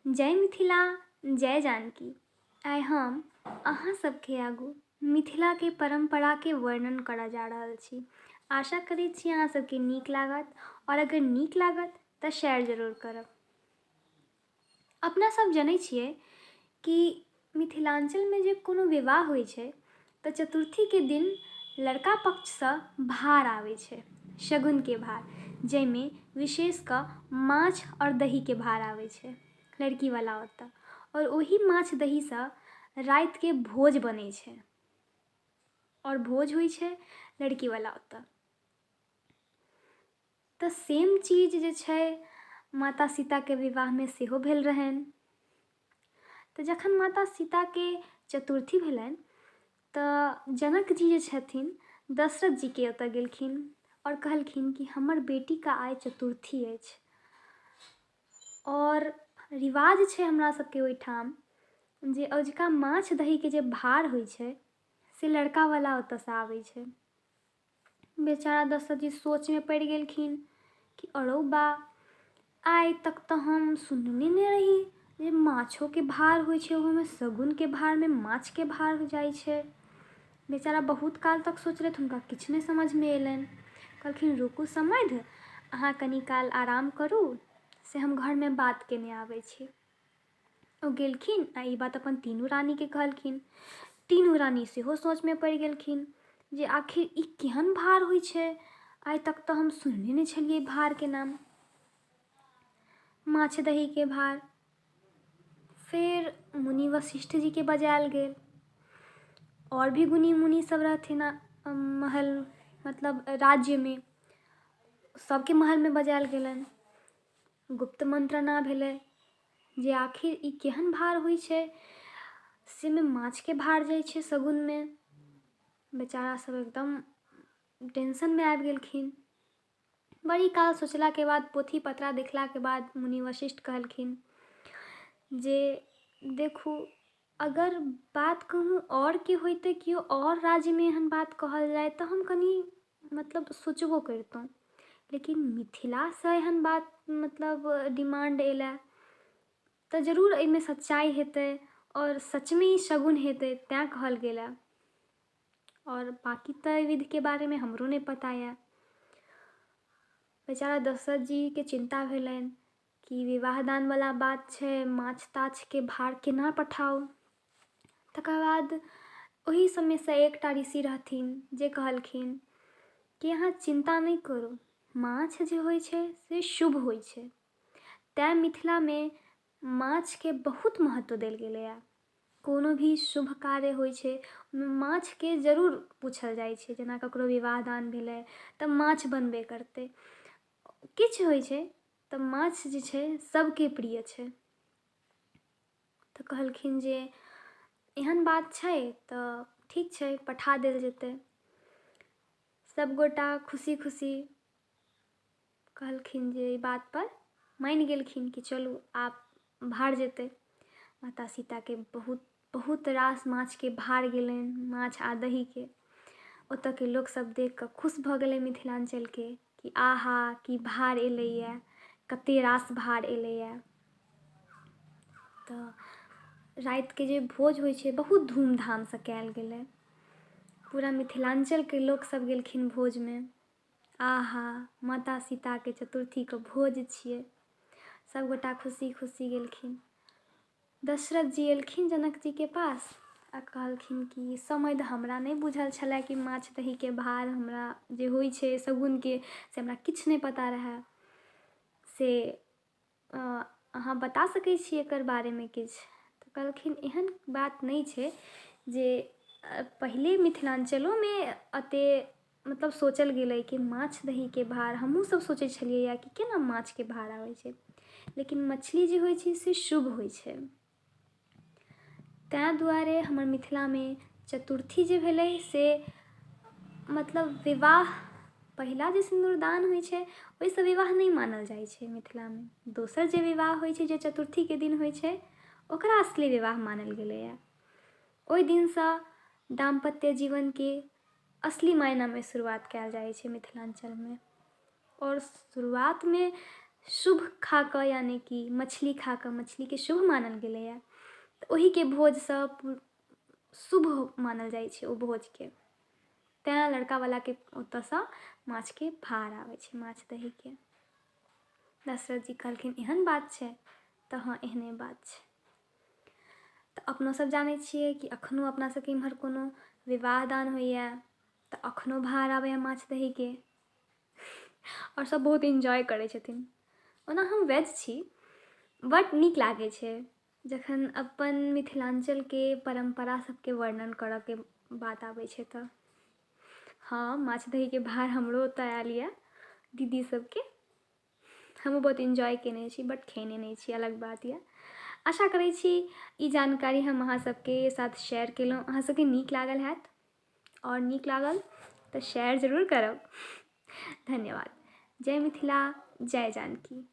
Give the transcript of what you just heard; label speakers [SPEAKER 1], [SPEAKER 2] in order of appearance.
[SPEAKER 1] जय मिथिला जय जानकी। आइ हम अहाँ सबके आगू मिथिलाके परम्पराके वर्णन करऽ जा रहल छी। आशा करै छी अहाँ सबके नीक लागत आओर अगर नीक लागत तऽ शेयर जरूर करब। अपना सब जनै छियै कि मिथिलाञ्चलमे जे कोनो विवाह होइ छै तऽ चतुर्थीके दिन लड़का पक्षसँ भार आबै छै, शगुनके भार, जाहिमे विशेष कऽ माछ आओर दहीके भार आबै छै लड़कीवला ओतऽ। आओर ओही माछ दहीसँ रातिके भोज बनै छै आओर भोज होइ छै लड़कीवला ओतऽ। तऽ सेम चीज जे छै माता सीताके विवाहमे सेहो भेल रहनि। तऽ जखन माता सीताके चतुर्थी भेलनि तऽ जनक जी जे छथिन दशरथ जीके ओतऽ गेलखिन आओर कहलखिन कि हमर बेटीके आइ चतुर्थी अछि आओर रिवाज छै हमरा सबके ओहिठाम जे अजुका माछ दहीके जे भार होइ छै से लड़कावला ओतऽसँ आबै छै। बेचारा दशरथ जी सोचमे पड़ि गेलखिन कि अरौ बा, आइ तक तऽ हम सुनने नहि रही जे माछोके भार होइ छै, ओहोमे शगुनके भारमे माछके भार हो जाइ छै। बेचारा बहुत काल तक सोचलथि, हुनका किछु नहि समझमे अयलनि। कहलखिन रुकू समधि, अहाँ कनि काल आराम करू, से हम घरमे बात केने आबै छी। ओ गेलखिन आ ई बात अपन तीनू रानीके कहलखिन। तीनू रानी सेहो सोचमे पड़ि गेलखिन जे आखिर ई केहन भार होइ छै, आइ तक तऽ हम सुनने नहि छलियै भारके नाम, माछ दहीके भार। फेर मुनि वशिष्ठ जीके बजायल गेल। आओर भी गुनी मुनि सब रहथिन महल मतलब राज्यमे, सबके महलमे बजायल गेलनि। गुप्त मन्त्रणा भेलै जे आखिर ई केहन भार होइ छै सेमे माछके भार जाइ छै शगुनमे। बेचारा सब एकदम टेंशनमे आबि गेलखिन। बड़ी काल सोचलाके बाद पोथी पतरा देखलाके बाद मुनि वशिष्ठ कहलखिन जे देखू अगर बात कहूँ आओरके होइतै, केओ आओर राज्यमे एहन बात कहल जाय तऽ हम कनि मतलब सोचबो करितहुँ, लेकिन मिथिलासँ एहन बात मतलब डिमाण्ड एलए तऽ जरूर एहिमे सच्चाइ हेतै आओर सचमे ई शगुन हेतै तैँ कहल गेलए। आओर बाँकी तऽ एहि विधिके बारेमे हमरो नहि पता यए। बेचारा दशरथ जीके चिन्ता भेलनि कि विवाह दानवला बात छै, माछ ताछके भार केना पठाउ। तकर बाद ओही समयसँ एकटा ऋषि रहथिन जे कहलखिन कि अहाँ चिन्ता नहि करू, माछ जे होइ छै से शुभ होइ छै, तैँ मिथिलामे माछके बहुत महत्व देल गेलैए। कोनो भी शुभ कार्य होइ छै ओहिमे माछके जरूर पूछल जाइ छै, जेना ककरो विवाह दान भेलै तऽ माछ बनबे करतै, किछु होइ छै तऽ माछ जे छै सबके प्रिय छै। तऽ कहलखिन जे एहन बात छै तऽ ठीक छै, पठा देल जेतै। सबगोटा खुशी खुशी कहलखिन जे ई बातपर मानि गेलखिन कि चलू आब भार जेतै। माता सीताके बहुत बहुत रास माछके भार गेलनि, माछ आ दहीके। ओतऽके लोकसब देखिकऽ खुश भऽ गेलै मिथिलाञ्चलके कि आहा की भार एलैए, कते रास भार एलैए। तऽ रातिके जे भोज होइ छै बहुत धूमधामसँ कयल गेलै। पूरा मिथिलाञ्चलके लोकसब गेलखिन भोजमे। आहा, माता सीताके चतुर्थीके भोज छियै। सबगोटा खुशी खुशी गेलखिन। दशरथ जी एलखिन जनक जीके पास आ कहलखिन कि समधि हमरा नहि बुझल छलए कि माछ दहीके भार हमरा जे होइ छै शगुनके से हमरा किछु नहि पता रहए, से अहाँ बता सकै छी एकर बारेमे किछु? तऽ कहलखिन एहन बात नहि छै जे पहिले मिथिलाञ्चलोमे एतेक मतलब सोचल गेलै कि माछ दहीके भार, हमहूँसब सोचै छलिए कि केना माछके भार आबै छै, लेकिन मछली जे होइ छै से शुभ होइ छै। ताहि दुआरे हमर मिथिलामे चतुर्थी जे भेलै से मतलब विवाह पहिला जे सिन्दूरदान होइ छै ओहिसँ विवाह नहि मानल जाइ छै मिथिलामे। दोसर जे विवाह होइ छै जे चतुर्थीके दिन होइ छै ओकरा असली विवाह मानल गेलैए। ओहि दिनसँ दाम्पत्य जीवनके असली मायनामे शुरुआत कयल जाइ छै मिथिलाञ्चलमे। आओर शुरुआतमे शुभ खा कऽ यानि कि मछली खा कऽ मछलीके शुभ मानल गेलैए तऽ ओहिके भोजसँ शुभ मानल जाइ छै ओ भोजके। तैँ लड़कावलाके ओतऽसँ माछके भार आबै छै, माछ दहीके। दशरथ जी कहलखिन एहन बात छै? तऽ हँ, एहने बात छै। तऽ अपनो सब जानै छियै कि एखनो अपना सबके इम्हर कोनो विवाह दान होइए तऽ एखनो भार आबैए माछ दहीके आओर सब बहुत इन्जॉय करै छथिन। ओना हम वेज छी, बट नीक लागै छै जखन अपन मिथिलाञ्चलके परम्परा सबके वर्णन करऽके बात आबै छै। तऽ हँ, माछ दहीके भार हमरो ओतऽ आयल यऽ दीदी सबके, हमहूँ बहुत इन्जॉय केने छी, बट खेने नहि छी, अलग बात यऽ। आशा करै छी ई जानकारी हम अहाँ सबके साथ शेयर केलहुँ, अहाँ सबके नीक लागल हैत, आओर नीक लागल तऽ शेयर जरूर करब। धन्यवाद। जय मिथिला, जय जानकी।